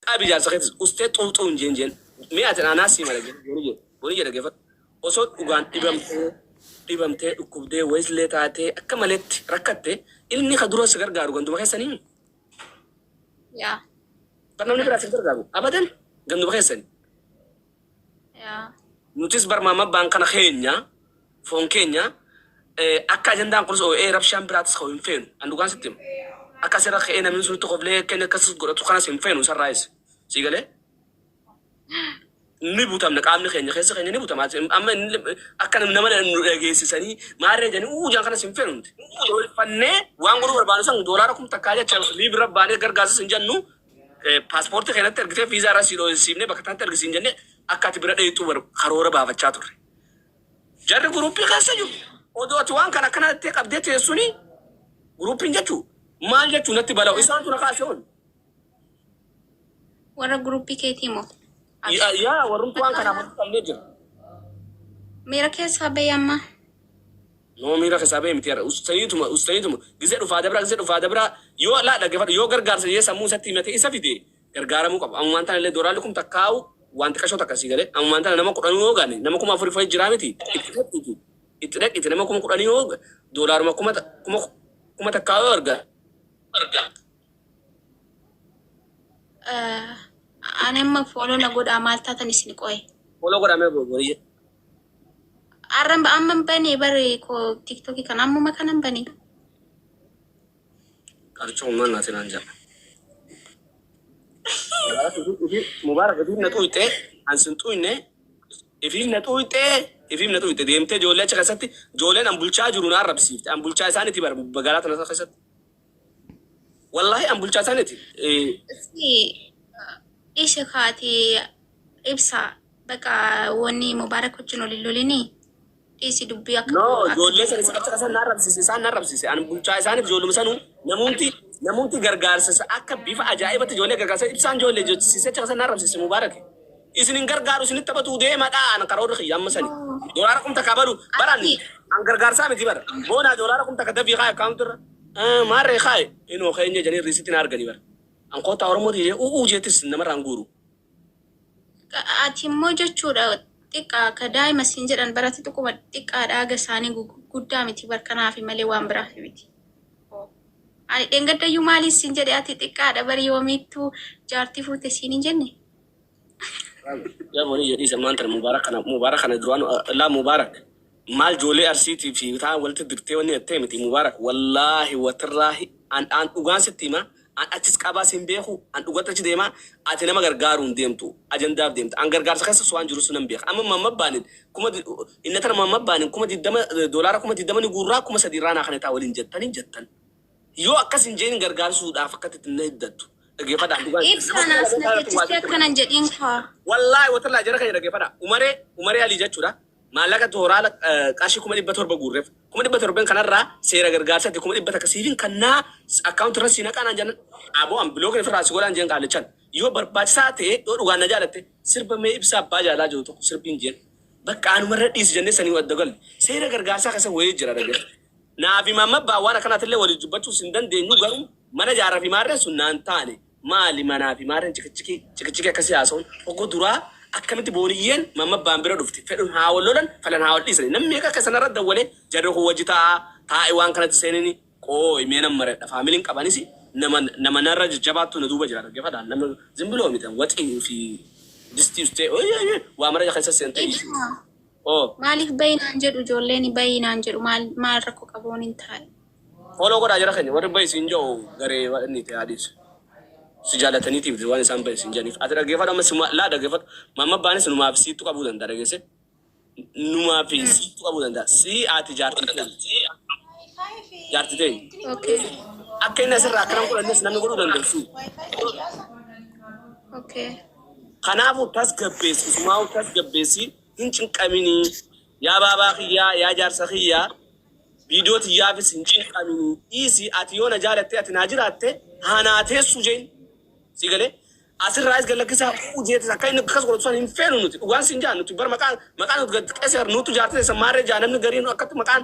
Qabi jaarsa keetis ustee xuuxuu hin jeen jeen. Mee ati anaa sii mala jeen boonii jee. Boonii jee dhaggeeffadhu. Osoo dhugaan dhibamtee dhibamtee dhukkubdee wayisillee taatee akka maletti rakkatte ilmi ka dura si gargaaru ganduma keessanii. Yaa. Bar namni biraa si gargaaru abadan ganduma keessani. Yaa. Nutis bar maamabbaan kana keenya foon keenya akka ajandaan kunis oo'ee rabshaan biraatis ka'u hin feenu. An dhugaan sitti hima. Akka asirra ka'ee namni sun nutti koflee akka inni akkas godhatu kanas hin feenu isarraayis. Sii galee? Ni butamna qaamni keenya keessa keenya ni butama. Amma inni akka nama nu dhageessisanii maarree jedhanii uu jaan kanas hin feenu nuti. Tolfannee waan godhuu barbaannu san doolaara 1000 jecha liiv irra baanee gargaarsas hin jennu paaspoortii keenyatti ergitee viizaa irra sii dhoofsiifnee bakka tanatti ergisiin jennee akka ati bira dheeyxuu karoora baafachaa turre. Jarri guruppii keessa jiru. Odoo ati waan kana akkana jettee qabdee teessuni guruppiin jechuu maal jechuu natti bala'u isaantu na kaase oolu. Warra guruppii keetii moo? Yaa yaa, warrumti waan kanaaf walitti qabnee jira. Miira keessaa bahi amma. No miira keessaa bahe miti har'a ustaniituma ustaniituma gizee dhufaa dabraa gizee dhufaa dabraa yoo laa dhaggeeffadhu yoo gargaarsa jee sammuu isatti himatee isa fide gargaaramuu qaba. Ammumaan tana illee dooraalli kum takkaa'u waan xiqqashoo takka sii galee ammumaan tana nama kudhanuu yoo gaane nama 4000 fa'i jiraa miti itti dhaqiti itti dhaqiti nama 10,000 yoo doolaaruma kuma takkaa yoo arga. Ani amma follow na godhaa maal taatan isin qoye. Follow godhamee boriyye. Arra amma hin bane bare koo tiktoki kan ammuma kanan bane. Qarchoo maal naati naan jedha. Mubaarak ifiif na xuuxxee an sin xuuxne ifiif na xuuxxee ifiif na xuuxxe deemtee ijoollee achi keessatti ijoolleen an bulchaa jiru na arrabsiifte an bulchaa isaaniiti bar magaalaa tana keessatti. Wallaahi an bulchaa isaaniiti. Si dhiise kaati ibsa baqa wanni Mubaarak wajjin ol hin lolinii. Dhiisi dubbii akka No, akka ijoollee ta'e sana godha. achi kasan na arrabsiise, isaan na arrabsiise. Ani bulchaa isaaniif ijoolluma sanuu namoonni namoonni gargaarsa isa akka bifa ajaa'ibatti ijoollee gargaarsa ibsaan ijoollee jechisiisee achi kasan na arrabsiise Mubaarak. Isin hin gargaaru isinitti taphatuu deemadha an karoorri kiyya amma sani. Doolaara 1000 balu baran Ati an gargaarsaa miti bara. Boonaa doolaara 1000 dafii kaay akkaawunti irra. Maarree kaay inoo keenya jedhanii riisitti na arganii bara. An koottaa Oromooti jedhee u'uu jeettis namarraan guuru. Ati immoo jechuudha xiqqaa ka daa'ima siin jedhan barati xiqquma xiqqaadha haga isaanii guddaa miti bar kanaafi malee waan biraafi miti. Ani dheengaddayyuu maaliin siin jedhe ati xiqqaadha bari yoomiittuu jaartii fuute siin hin jenne. Yaa boonii jedhii isa maanta mubaarak kana mubaarak kana duraan laa mubaarak maal ijoollee arsiitii fi taan walitti dirtee wanni jettee miti mubaarak wallaahi watirraahi an an dhugaan sitti hima An achis qabaas hin beeku, an dhugatti achi deema, ati nama gargaaruu hin deemtu, ajandaaf deemta. An gargaarsa keessas waan jirus nan beeka. Amma Maammabbaanin kuma inna tana Maammabbaanin 20,000 doolaara 20,000 ni guurraa 3000 irraa naa kanitaa waliin jettanii jettan. Yoo akkas hin jeein gargaarsuudhaaf akkatti itti hin hiddattu. Dhaggeeffadhaa dhugaan Ibsa nama kuma anaas lama na caalatu waa teechistee sitti akkana hima. hin jedhiin kaa. Wallaahi watallaahi jara keenya dhaggeeffadhaa. Umaree Umaree Alii jechuudha. Maallaqa tooraala qarshii 700,000 guurreef. 700,000 kanarraa seera gargaarsaatti 100,000 siifin kannaa account irra sii naqaa naan jennan aboo an block ofirraa si godhaan jeen qaalichan. Yoo barbaachisaa ta'e yoo dhugaan na jaalatte sirba mee ibsaa abbaa jaalaa jiru tokko sirbiin jeen. Bakka anumarra dhiisi jennee sanii adda galle. Seera gargaarsaa keessa wayii jira dhaggeeffadhu. Naa fi maammabbaa waan akkanaatillee waliif dubbachuus hin dandeenyu garuu mana jaarraa fi maarreen sun naan taane. Maali manaa fi maarreen ciqicciqii ciqicciqii akkasii haasa'uun hogguu duraa akkamitti booniyyeen mammabbaan bira dhufti fedhun haa wal lolan fedhan haa wal dhiisani namni meeqa akka sanarra dawwalee jarri kun wajji taa'aa taa'i waan kanatti seenini qooy mee nan maradha faamiliin qabanisi nama nama narra jajjabaattu na duuba jira dhaggeeffadhaa nama zimbiloo miti waxii fi distii ustee waa mara keessa seentee Ibsaa oo maaliif bahi naan jedhu ijoolleen bahi naan jedhu maal maal rakko qaboon hin taa'e. Follow godhaa jara keenya warri bahi siin ja'u garee inni ta'e haadhiis. Si jaalataniitiif waan isaan bahi siin jedhaniif. Ati dhaggeeffadhu amma suma laa dhaggeeffadhu. Mamma abbaanis numaa fi siittu qabuu danda'a dhageesse. Numaa fi siittu qabuu danda'a. Sii ati jaartii ta'e. Jaartii ta'e. Okay. Akka inni asirraa akkana godhannes namni godhuu danda'u sii. Okay. Kanaafuu tasgabbeessi isumaa'u tasgabbeessi hin cinqaminii. Yaa baabaa kiyyaa yaa jaarsa kiyyaa Video tiyyaafis hin cinqaminii dhiisi ati yoo na jaalattee ati naa jiraatte haa naa teessuu jeen si galee asirraayis gad lakkisaa uu jeetis akka inni akkas godhatu san hin feenu nuti dhugaan siin jaa nuti bar maqaan maqaan nuti gad qeseer nutu jaartii teessan maarree jaa namni gariin akkatti maqaan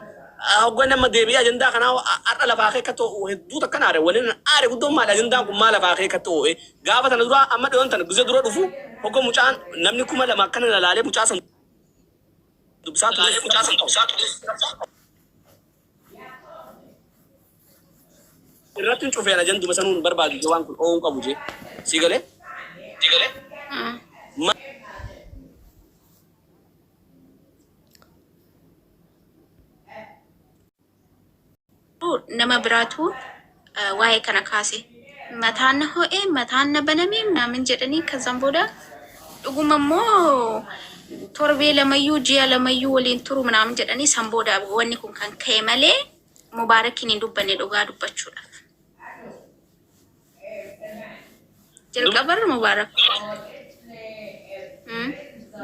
Hoggan amma deebi'ee ajandaa kanaa har'a lafaa kee akka ta'u hedduu takka aare waliin aare guddoon maali ajandaan kun maal lafaa kee akka ta'u gaafa tana dura amma dhiyoon tana gizee dura dhufu hogga mucaan namni 2000 akkana na laalee mucaa san dubbisaa ture mucaa san irratti hin cufeen ajanduma sanuun barbaadu jee waan kun oo'uu qabu jee sii galee Nama biraatu waa'ee kana kaase. Mataan na ho'e, mataan na baname naamin jedhanii kazan booda dhuguma immoo torbee lamayyuu ji'a lamayyuu waliin turu minaamin jedhanii san booda wanni kun kan ka'e malee Mubaarakiin hin dubbanne dhugaa dubbachuudhaaf. Jalqabarra Mubaarak.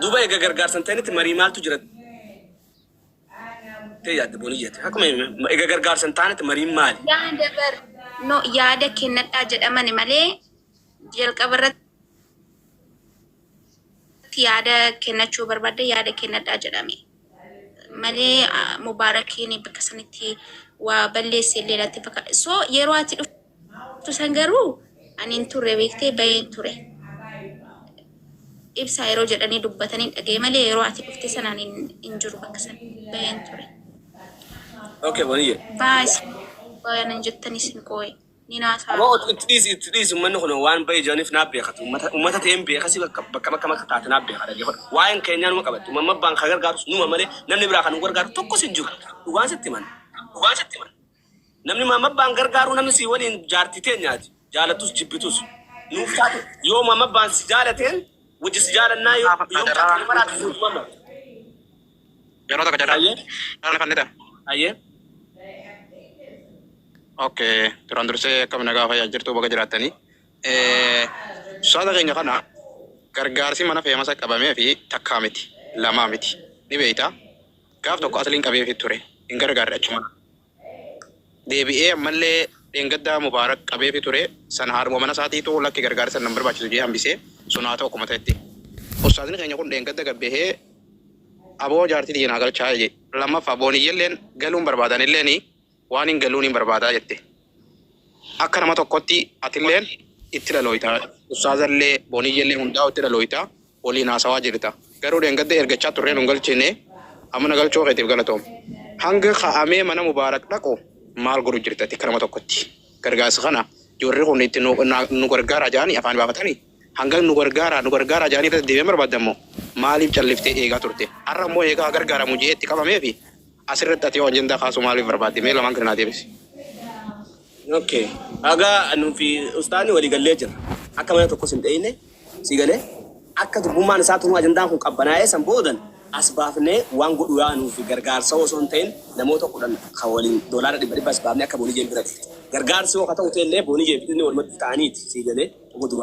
Duuba eega gargaarsan ta'initti marii maaltu jira ta'e yaadde booniyyeeti. Akkuma eega gargaarsan taanetti mariin maali? Yaada bar no yaada kennadhaa jedhamani malee jalqaba irratti yaada kennachuu barbaadde yaada kennadhaa jedhame malee Mubaarakiin bakka sanitti waa balleesse illee natti fakkaata. So yeroo ati dhuftu san garuu ani hin turre beektee baheen ture. Ibsaa yeroo jedhanii dubbatanii dhaga'e malee yeroo ati dhufte sana ani hin jiru bakka san baheen ture. Okay booniyye. Baa isin bayan hin jettan isin qooye ni naasaa. Aboo itti dhiisi itti dhiisi uummanni kun waan bahe jiraniif naaf beekatu. Uummata uummata ta'een beekasi bakka bakka bakka bakka taate naaf beeka dhaggeeffadhu. Waa'een keenyaa numa qabatti. Uumamma abbaan kan gargaarus numa malee namni biraa kan nu gargaaru tokkos hin jiru. Dhugaan sitti himan. Dhugaan sitti himan. Namni maamma abbaan gargaaru namni si waliin jaartii teenyaati. Jaalattus jibbitus. Nuuf taate yoo maamma abbaan si jaalateen wajji si jaalannaa yoo Gaafadha yoo carraa mucaa maraatu fuutu mamma. Yeroo takka carraa Ayyee carraa fannita. Ayyee. Okay, duraan dursee akkam nagaa fayyaa jirtu baga jiraattanii. Saada keenya kana gargaarsi mana feemasa qabamee fi takkaa miti lamaa miti ni beekta. Gaaf tokko asliin qabeefi ture hin gargaarre achuma. Deebi'ee ammallee dheengaddaa Mubaarak qabeefi ture san haadhuma mana isaatiitu lakki gargaarsa nan barbaachisu jedhee hambisee sun haa ta'u akkuma ta'etti. Ustaazni keenya kun dheengadda gad bahee aboo jaartii tiyya naa galchaa jedhe. Lammaffaa booniyyelleen galuun barbaadanilleen waan hin galuun hin barbaadaa jette. Akka nama tokkotti atilleen itti dhalooyta ustaazallee booniyyellee hundaa'u itti dhalooyta waliin haasawaa jirta. Garuu dheengadda ergachaa turree nun galchine amma na galchuu keetiif galatoom. Hanga ka'amee mana Mubaarak dhaqu maal godhu jirta ati akka nama tokkotti? Gargaarsa kana joorri kun itti nu, na, nu gargaaraa jedhanii afaan baafatanii hanga nu gargaaraa nu gargaaraa jedhanii irra deddeebi'an barbaadda immoo maaliif calliftee eegaa turte? Har'a immoo eegaa haa gargaaramu jedhee itti qabameefi asirratti ati yoo ajandaa kaasuu maaliif barbaadde? Mee lamaan kana naa deebisi. Okay. Haga nufi ustaani walii gallee jira. Akka mana tokkos hin dheeyne si galee akka durbummaan isaa tunuu ajandaan kun qabbanaa'ee san boodan as baafnee waan godhu yaa nuufi gargaarsa osoo hin ta'in namoota 10 kan waliin doolaara dhibba dhibba as baafnee akka Booniyyeen bira dhufe. Gargaarsi hoo ka ta'u ta'ellee Booniyyee fi inni walumatti ta'aniiti si galee godhu.